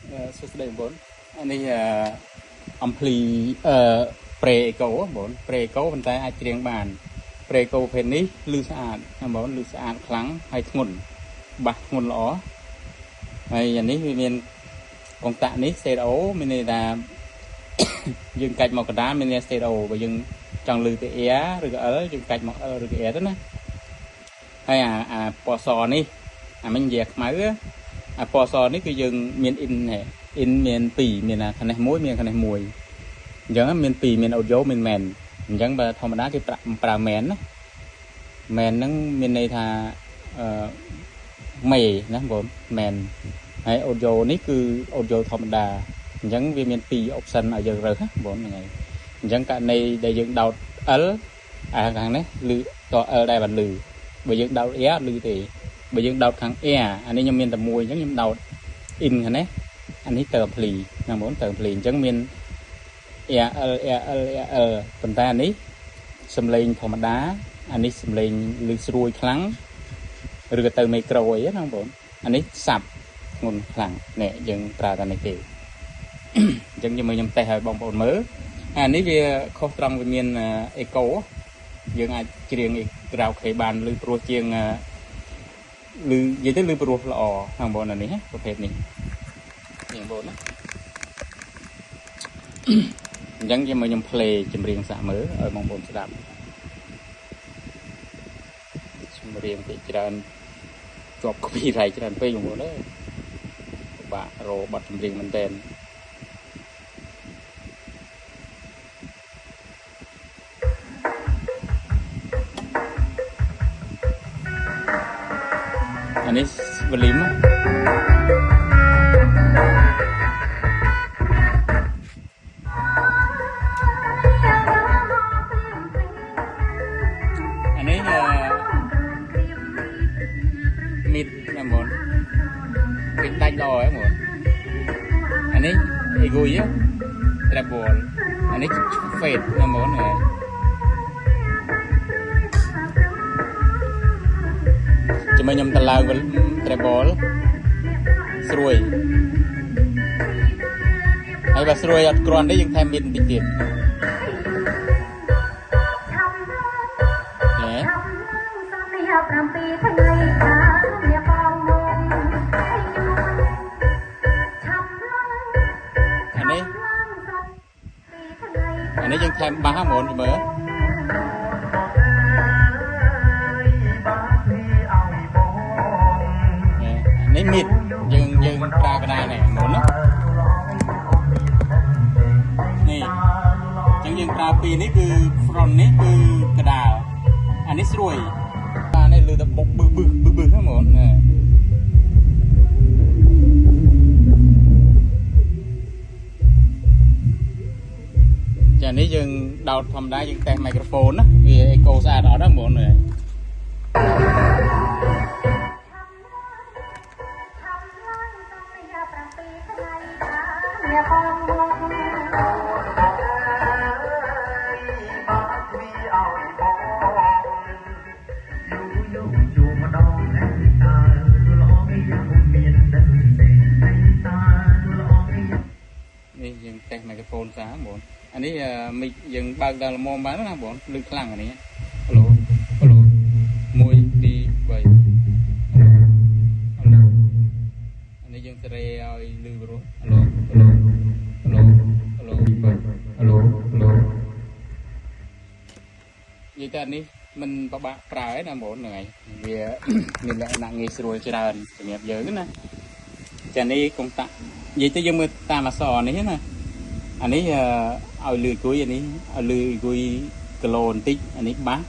សួស្តីបងប្អូនអានេះampli អឺ pre echo បងប្អូន pre echo ប៉ុន្តែអាចច្រៀងបាន pre echo ប្រភេទនេះលឺស្អាតណាបងប្អូនលឺស្អាតខ្លាំងហើយធ្ងន់ bass ធ្ងន់ល្អហើយអានេះវាមានកុងតាក់នេះ stereo មានន័យថា យើងកាច់មកកណ្ដាលមានន័យ stereo បើយើងចង់លឺទៅ R ឬក៏ L យើងកាច់មក L ឬក៏ R ទៅណាហើយអាពណ៌សនេះអាមិញនិយាយខ្មៅអាពណ៌សនេះគឺយើងមាន in ហ៎ in មាន2មានអាខាងនេះមួយមានខាងនេះមួយអញ្ចឹងមាន2មាន audio មាន main អញ្ចឹងបើធម្មតាគេប្រើ main ណា main ហ្នឹងមានន័យថាអឺមេណាបង main ហើយ audio នេះគឺ audio ធម្មតាអញ្ចឹងវាមាន2 option ឲ្យយើងរើសណាបងហ្នឹងហើយអញ្ចឹងករណីដែលយើងដោត L អាខាងនេះឮត L ដែរបានឮបើយើងដោត R អត់ឮទេបើយើងដោតខាង R អានេះខ្ញុំមានតែមួយអញ្ចឹងខ្ញុំដោត in ខាងនេះអានេះទៅ ampli ណាបងទៅ ampli អញ្ចឹងមាន R L R L R L ប៉ុន្តែអានេះសំឡេងធម្មតាអានេះសំឡេងឮស្រួយខ្លាំងឬក៏ទៅមីក្រូអីណាបងអានេះsub ធ្ងន់ខ្លាំងនេះយើងប្រើតែនេះទេអញ្ចឹងខ្ញុំមើលខ្ញុំតេស្តឲ្យបងប្អូនមើលអានេះវាខុសត្រង់វាមានអេកូយើងអាចច្រៀងក្រៅខេបានឮព្រោះជាងឮនិយាយទៅឮព្រោះល្អខាងបងអានេះប្រភេទនេះនេះបងណាអញ្ចឹងខ្ញុំមើលខ្ញុំ play ចម្រៀងសាកមើលឲ្យបងប្អូនស្ដាប់ចម្រៀងពេកច្រើនជាប់ copyright ច្រើនពេកបងប្អូនអើយពិបាករកបទចម្រៀងមែនតើអានេះ volume អានេះអឺ mid ណាបងគេដាច់ល្អហ៎បងអានេះ aigu treble អានេះ fade ណាបងហ្នឹងចាំខ្ញុំតឡើង treble ស្រួយហើយបើស្រួយអត់គ្រាន់ទេយើងថែម mid បន្តិចទៀតណែ 7ថ្ងៃខាអ្នកបងមកឆាប់ឡើង អានេះអានេះយើងថែម bass ហ្មងមើលនេះ mid យើងប្រើកណ្ដាលនេះមុនណានេះអញ្ចឹងយើងប្រើពីរនេះគឺ front នេះគឺកណ្ដាលអានេះស្រួយអានេះលឺតែបុកបឹសបឹសបឹសបឹសហ្នឹងហ្មងណាចានេះយើងដោតធម្មតាយើងតេស្តមីក្រូហ្វូនណាវាអេកូស្អាតអត់ហ្នឹងហ្មងហ្នឹង ឆាប់ឡើង7ថ្ងៃខាអ្នកបងមក នេះយើងតេស្តមីក្រូហ្វូនសាបងអានេះមីយើងបើកដល់ល្មមបានណាបងលឺខ្លាំងអានេះហៅឡូហៅឡូ1 2 3ហៅឡូហៅឡូអានេះយើងសេរីឲ្យលឺព្រោះហៅឡូហៅឡូហៅឡូហៅឡូ2 3ហៅឡូហៅឡូនិយាយទៅអានេះមិនពិបាកប្រើទេណាបងហ្នឹងហើយវាមានលក្ខណៈងាយស្រួលច្រើនសម្រាប់យើងណាចានេះកុងតាក់និយាយទៅយើងមើលតាមអក្សរនេះណាអានេះឲ្យលឺគួយអានេះឲ្យលឺគួយគីឡូបន្តិចអានេះ bass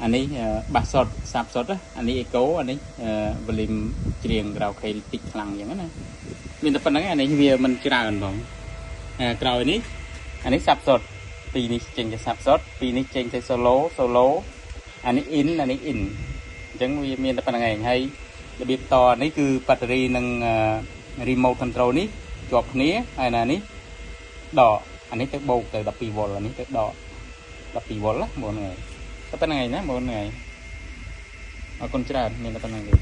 អានេះ bass សុត sub សុតអានេះ echo អានេះ volume ច្រៀងក្រៅខេតិចខ្លាំងអញ្ចឹងណាមានតែប៉ុណ្្នឹងអានេះវាមិនច្រើនបងក្រោយនេះអានេះ sub សុតពីរនេះចេញទៅ sub សុតពីរនេះចេញទៅ solo solo អានេះ in អានេះ in អញ្ចឹងវាមានតែប៉ុណ្្នឹងឯងហើយរបៀបតនេះគឺបាក់តេរីនិង remote control នេះជាប់គ្នាហើយណានេះដកអានេះទៅបូកទៅ12 V អានេះទៅដក12 V ណាបងហ្នឹងហើយតែប៉ុណ្្នឹងឯងណាបងហ្នឹងហើយអរគុណច្រើនមានតែប៉ុណ្្នឹងទេ។